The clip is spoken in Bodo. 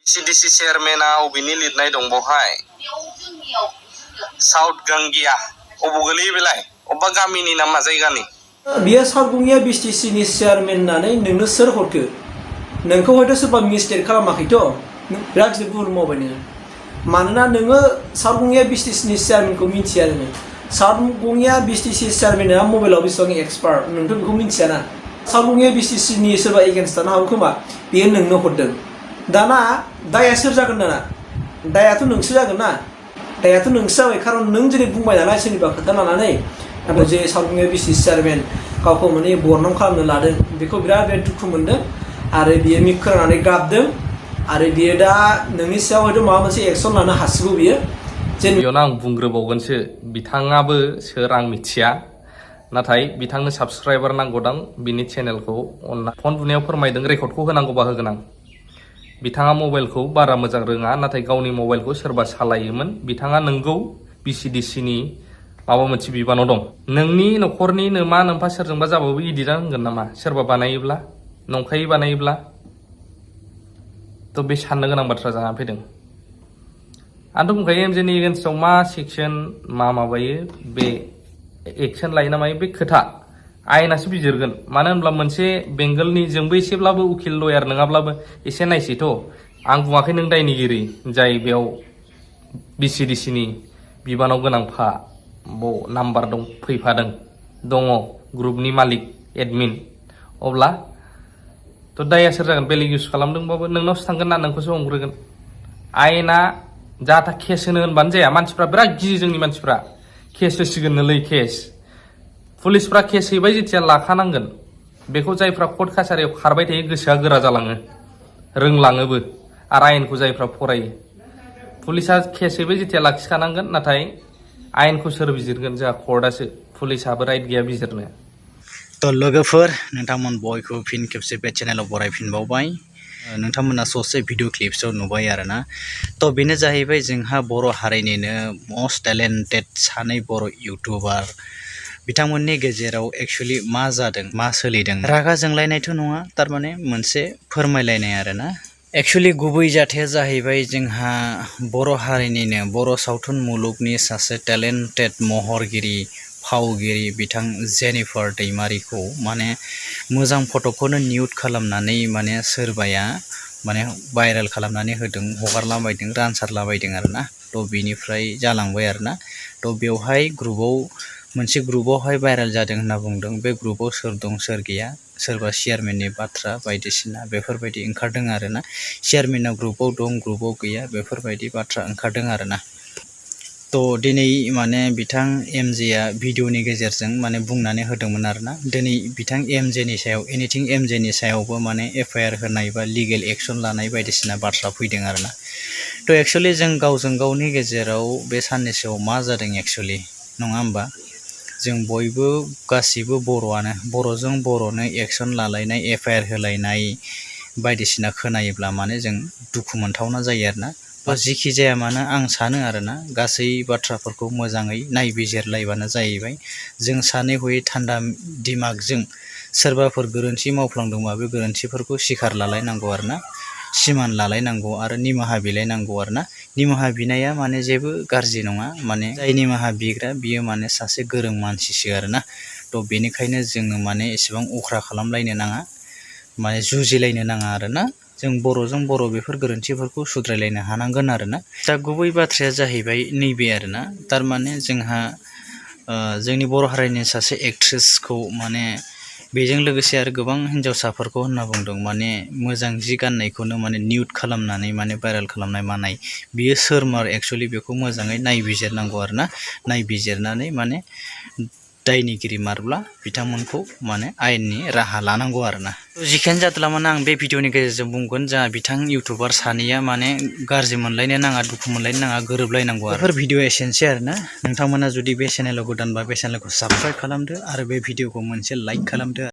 CDC चेयारमेना अबेनि लिरनाय दं बहाय साउथ गांगिया अबाव गोलैयो बेलाय अबेबा गामिनि नामा जायगानि बियो साउथ गंगिया BCDCनि चेयारमेन होननानै नोंनो सोर हरखो नोंखौ हयथ' सोरबा मिसटेक खालामाखैथ' बिराद गिदिर भुल मावबाय नोङो मानोना नोङो साउथ गंगिया BCDCनि चेयारमेनखौ मिथिया नोङो साउथ गंगिया BCDC चेयारमेना मबाइलाव बेसेबां एक्सपार्ट नोंथ' बेखौ मिथियाना साउथ गंगिया BCDCनि सोरबा एगेन्स्ट थानो हागौ खोमा बेयो नोंनो हरदों दाना दाया सोर जागोन दाना दायाथ' नोंसो जागोन ना दायाथ' नोंसो जाबाय खारन नों जेरै बुंबाय नालाय सोरनिबा खोथा लानानै नाथाय जे साउथ गंगिया BCDC चेयारमेन गावखौ माने बरनाम खालामनो लादों बेखौ बिराद दुखु मोनदों आरो बियो मिक खोनानानै गाबदों आरो बियो दा नोंनि सायाव हयथ' माबा मोनसे एक्सन लानो हासिगौ बियो बेयावनो आं बुंग्रोबावगोनसो बिथाङाबो सोर आं मिथिया नाथाय बिथांनो साबस्क्राइबार नांगौदां बिनि चेनेलखौ अनना फन बुनायाव फोरमायदों रेकर्डखौ होनांगौबा होगोन आं बिथाङा मबाइलखौ बारा मोजां रोङा नाथाय गावनि मबाइलखौ सोरबा सालायोमोन बिथाङा नोंगौ BCDCनि माबा मोनसे बिबानाव दं नोंनि न'खरनि नोमा नोमफा सोरजोंबा जाबाबो इडिटआ होनगोन नामा सोरबा बानायोब्ला नंखायै बानायोब्ला थ' बे साननो गोनां बाथ्रा जानानै फैदों आंथ' बुंखायो MJनि एगेन्स्टआव मा सेक्सन मा माबायो बे एक्सन लायो ना मायो बे खोथा आयेनासो बिजिरगोन मानो होनब्ला मोनसे बेंगलनि जोंबो एसेब्लाबो उकिल लयार नङाब्लाबो एसे नायसैथ' आं बुङाखै नों दायनिगिरि जाय बेयाव BCDCनि बिबानाव गोनांफा नाम्बार दं फैफादों दङ ग्रुपनि मालिक एडमिन अब्ला थ' दाया सोर जागोन बेलेग इउज खालामदोंबाबो नोंनावसो थांगोन ना नोंखौसो हमग्रोगोन आयेना जाथा केस होनो होनबानो जाया मानसिफ्रा बिराद गियो जोंनि मानसिफ्रा केस होसिगोन नोलै केस पुलिसफ्रा केस हैबाय जेथिया लाखानांगोन बेखौ जायफ्रा कर्ट कासारियाव खारबाय थायो गोसोआ गोरा जालाङो रोंलाङोबो आरो आयेनखौ जायफ्रा फरायो पुलिसा केस हैबाय जेथिया लाखिखानांगोन नाथाय आयेनखौ सोर बिजिरगोन जोंहा कर्टआसो पुलिसाबो राइट गैया बिजिरनो तो लोगोफोर नोंथांमोन बयखौ फिन खेबसे बे चेनेलाव बरायफिनबावबाय नोंथांमोना ससे भिडिअ क्लिप्सआव नुबाय आरोना तो बेनो जाहैबाय जोंहा बर' हारिनिनो मस्ट टेलेन्टेड सानै बर' इउटुबार बिथांमोननि गेजेराव एक्चुअली मा जादों मा सोलिदों रागा जोंलायनायथ' नङा थारमाने मोनसे फोरमायलायनाय आरोना एक्चुअली गुबै जाथाया जाहैबाय जोंहा बर' हारिनिनो बर' सावथुन मुलुगनि सासे टेलेन्टेड महरगिरि फावगिरि बिथां जेनिफार दैमारिखौ माने मोजां फट'खौनो निउट खालामनानै माने सोरबाया माने भाइरेल खालामनानै होदों हगारलाबायदों रानसारलाबायदों आरोना थ' बिनिफ्राय जालांबाय आरोना थ' बेवहाय ग्रुपआव मोनसे ग्रुपआवहाय भाइरेल जादों होनना बुंदों बे ग्रुपआव सोर दं सोर गैया सोरबा चेयारमेननि बाथ्रा बायदिसिना बेफोरबायदि ओंखारदों आरोना चेयारमेना ग्रुपआव दं ग्रुपआव गैया बेफोरबायदि बाथ्रा ओंखारदों आरोना थ' दिनै माने बिथां MJआ भिडिअनि गेजेरजों माने बुंनानै होदोंमोन आरोना दिनै बिथां MJनि सायाव एनिथिं MJनि सायावबो माने FIR होनाय बा लिगेल एक्सन लानाय बायदिसिना बाथ्रा फैदों आरोना थ' एक्चुअलि जों गावजों गावनि गेजेराव बे साननैसोआव मा जादों एक्चुअलि नङा होमबा जों बयबो गासिबो बर'आनो बर'जों बर'नो एक्सन लालायनाय FIR होलायनाय बायदिसिना खोनायोब्ला माने जों दुखु मोनथावना जायो आरोना जिखि जाया मानो आं सानो आरोना गासै बाथ्राफोरखौ मोजाङै नायबिजिरलायबानो जाहैबाय जों सानै हयै थान्दा दिमागजों सोरबाफोर गोरोन्थि मावफ्लांदोंबा बे गोरोन्थिफोरखौ सिखार लालायनांगौ आरोना सिमान लालायनांगौ आरो निमाहा बिलायनांगौ आरोना निमाहा बिनाया माने जेबो गाज्रि नङा माने जाय निमाहा बिग्रा बियो माने सासे गोरों मानसिसो आरोना थ' बेनिखायनो जोङो माने एसेबां अख्रा खालामलायनो नाङा माने जुजिलायनो नाङा आरोना जों बर'जों बर' बेफोर गोरोन्थिफोरखौ सुद्रायलायनो हानांगोन आरोना दा गुबै बाथ्राया जाहैबाय नैबे आरोना थारमाने जोंहा जोंनि बर' हारिनि सासे एक्ट्रेसखौ माने बेजों लोगोसे आरो गोबां हिन्जावसाफोरखौ होनना बुंदों माने मोजां जि गाननायखौनो माने निउट खालामनानै माने भाइरेल खालामनाय मानाय बियो सोरमार एक्चुअलि बेखौ मोजाङै नायबिजिरनांगौ आरोना नायबिजिरनानै माने दायनिगिरि मारब्ला बिथांमोनखौ माने आयेननि राहा लानांगौ आरोना जिखियानो जादोला माने आं बे भिडिअनि गेजेरजों बुंगोन जोंहा बिथां इउटुबार सानैया माने गाज्रि मोनलायनो नाङा दुखु मोनलायनो नाङा गोरोबलायनांगौ आरो बेफोर भिडिअ एसेनोसै आरोना नोंथांमोना जुदि बे चेनेलाव गोदानबा बे चेनेलखौ साबस्क्राइब खालामदो आरो बे भिडिअखौ मोनसे लाइक खालामदो